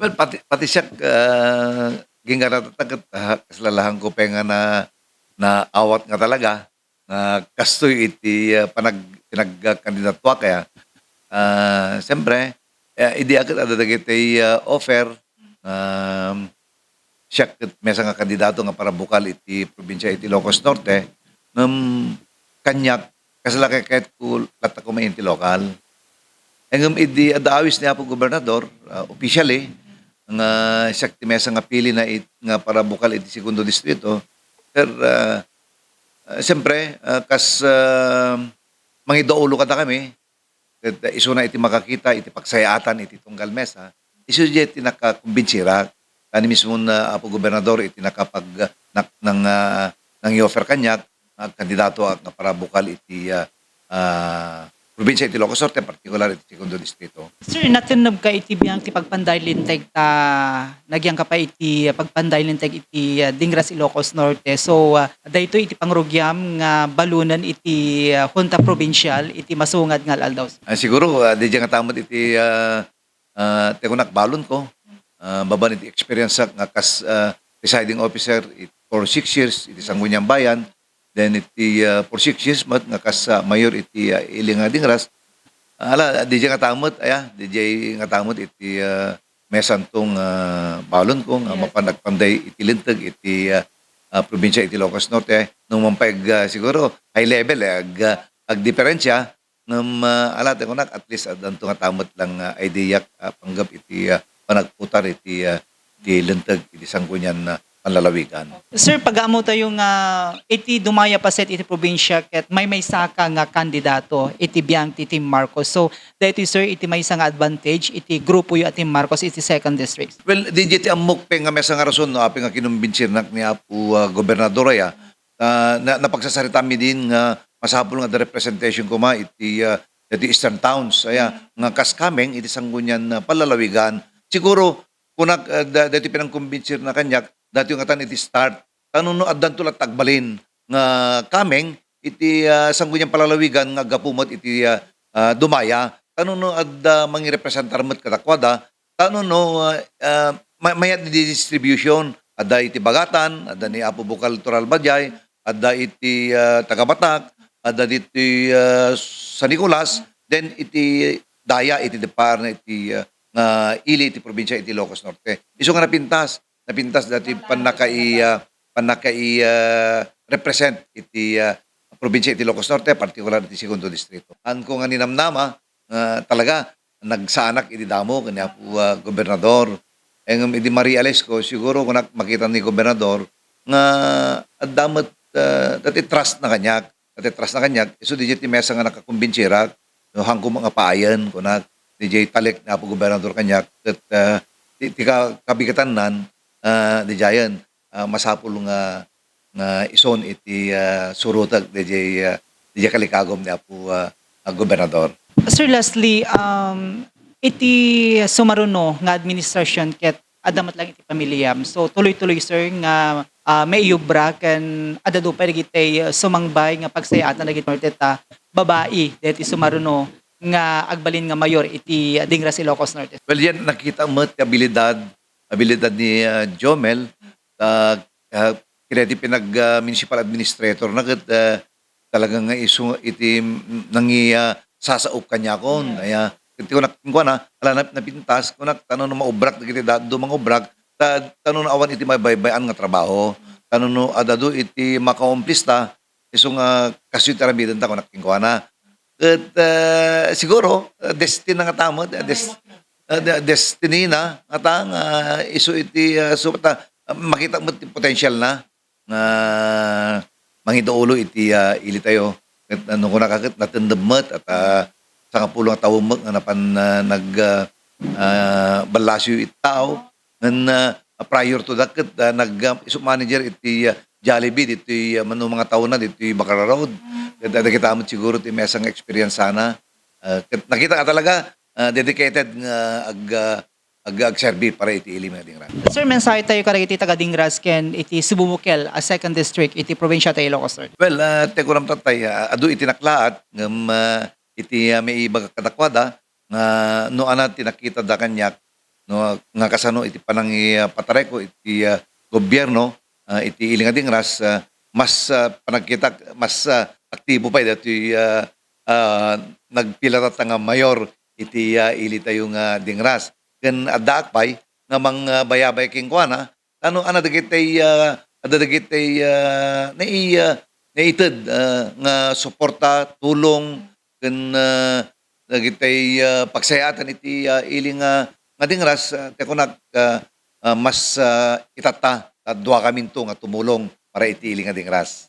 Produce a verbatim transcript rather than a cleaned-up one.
Well, pati, pati siak, ah, gingaratatak ket, ah, kasla la, haanko pay nga na, naawat nga talaga nga kastoy iti, ah, panag-, pinagkandidatuak, kaya, ah, siyempre, eh, idi a ket adda dagiti, ah, offer, um, siak ket mesa nga kandidato nga para bukal iti probinsia iti Ilocos Norte, ngem kaniak, kasla kayatko latta koma iti lokal. Ngem idi adda awis ni Apo Gobernador, ah, officially, nga siak ti mesa nga pili na it-, nga para bukal iti Segundo Distrito, sir, ah, ah, siyempre, ah, kas, ah, mangiduaulo kadakami, ket, ah, isuna iti makakita iti pagsayaatan iti tunggal mesa, isu diay ti nakakumbinsirak. Kani mismo nga Apo Gobernador iti nakapag-, nak-, nang, ah, nang-i-offer kaniak nga agkandidato nga para bukal iti, ah, ah, probinsia iti Ilocos Norte, partikular iti Segundo Distrito. Sir, natennebka iti biang ti pagpanday linteg ta nagyangka pay iti pagpanday linteg iti, ah, Dingras, Ilocos Norte. So, ah, daytoy iti pangrugiam nga balunen iti, ah, Junta Provincial iti masungad nga al-aldaw. Ah, siguro, ah, diay nga tammet iti, ah, ah, ti kunak balonko, ah, babaen iti experience-ak nga kas, ah, presiding officer it-, for six years iti Sangguniang Bayan, then iti, ah, for six years met nga kas, ah, mayor iti, ah, ili nga Dingras. Ah, ala, diay nga tammet, aya, diay nga tammet iti, ah, mesanto nga balonko nga Yes. mapan agpanday iti linteg iti, ah, ah, probinsia iti Ilocos Norte. No man pay ag, ah, siguro high level, eh, ag, ah, agdiperensia, ngem, ah, ala ti kunak, at least addanto nga tammet lang nga idea, ah, panggep iti, ah, panagputar iti, ah, iti linteg iti sanggunian, ah, panlalawigan. Sir, pag-ammotayo nga iti dumaya paset iti probinsia ket maymaysaka nga kandidato iti biang ti Team Marcos. So, daytoy, sir, iti maysa nga advantage iti grupoyo a Team Marcos iti second district. Well, diay ti ammok pay nga maysa nga rason no apay nga kinumbinsirnak ni Apo, ah, Gobernador aya, ah, na, napagsasaritaam idin nga masapul nga adda representation koma iti, ah, iti Eastern Towns, aya, nga kas kameng iti sanggunian, ah, panlalawigan. Siguro, kunak, ah, da-, daytoy pinangkumbinsirna kaniak, daytoy ngatan iti start. Ta no, no addanto latta agbalin nga kameng iti, ah, sanggunian panlalawigan nga aggapu met iti, ah, ah, dumaya. Ta no, no adda mangirepresentar met kadakuada, ta no, no, ah, ah, ma-, mayat di distribution, adda iti Bagatan, adda ni Apo Bukal Toralba diay, adda iti, ah, Tagabatak, adda ditoy, ah, San Nicolas, then iti daya iti deparna iti, ah, nga ili iti probinsia iti Ilocos Norte. Isu nga napintas, napintas dati pannakai-, ah, pannakai-, ah, represent iti, ah, probinsia iti Ilocos Norte, partikular iti Segundo Distrito. Haanko nga ninamnama nga talaga nagsaanak iti damo ken ni Apo, ah, Gobernador. Eh, ngem idi ma-realize ko, siguro kunak makita ni Gobernador nga adda met, ah, dati trust na kaniak. Dati trust na kaniak, isu diay ti mesa nga nakakumbinsirak, no, haanko nga paayen, kunak, diay talek ni Apo Gobernador kaniak, ket, ah, ti, ti ka-, kabigatannan, ah, diayen, ah, masapul nga, nga ison iti, ah, surotek diay, ah, diay kalikagum ni Apo, ah, ah, Gobernador. Sir, lastly, um, iti sumaruno nga administrasyon ket adda met lang iti pamiliam. So, tuloy-tuloy, sir, nga, ah, maiyubra ken adda pay dagiti, ah, sumangbay nga pagsayaatan dagiti Norte ta babai daytoy sumaruno nga agbalin nga mayor iti, ah, Dingras, Ilocos Norte. Well, yan, nakita met ti abilidad, abilidad ni, ah, Jomel, ah, ah, ket iti pinag-, ah, municipal administrator na ket, ah, talaga nga isu iti nangi-, ah, sasaop kaniakon. Yes. Aya, ket kunak, kuana, ala, nap-, napintas, kunak, ta no, no maubrak dagiti da-, adu mangubrak, ta, ta no, no awan iti mabaybay-an nga trabaho, ta no, no ad-adu iti makaumplista, isu nga kastoy ti aramidenta, kunak kenkuana. Ket, ah, siguro, ah, destiny na ngata met, ah, des-, ah, de-, destiny na ngata nga isu iti, ah, su-, ta, ah, makita met ti potential na nga mangiduaulo iti, ah, ili tayo. Ket, ah, no kunak ket natendem met, at, ah, sangapulo nga tawen met nga napan, ah, nag, ah, ah, ballasiw iti tao. Ngem, ah, prior to that, ket, ah, nag, ah, isu manager iti, ah, Jollibee, ditoy, ah, mano nga taona, ditoy Bacara Road. Ket, ah, dagita met siguro ti mesa nga experience sana. Ah, ket nakita ka talaga, ah, dedicated nga ag, ah, ag-, agserbi para iti ili nga Dingras. Sir, mensahe tayo kadagiti taga Dingras ken iti Cebu Bukid a second district iti probinsia ta Ilocos Norte. Well, ah, ti kunak tatay, ah, adu iti naklaat, ngem, ah, iti, ah, maibaga kadakuada, nga no ania ti nakita da kaniak, no, nga kasano iti panangipatareko iti, ah, gobierno, ah, iti ili nga dingras, ah, mas, ah, panagkitak, mas, ah, aktibo pay datoy, ah, ah, nagpilatatta nga mayor iti, ah, ili tayo nga dingras. Ken addaak pay nga mangbayabay kenkuana, tano, ana dagiti, ah, adda dagiti, ah, nai-, ah, naited, ah, nga suporta, tulong, ken, ah, dagiti, ah, pagsayaatan iti, ah, ili nga, nga dingras, ah, ti kunak, ah, ah, mas, ah, itatta, ta duakaminto nga tumulong para iti ili nga dingras.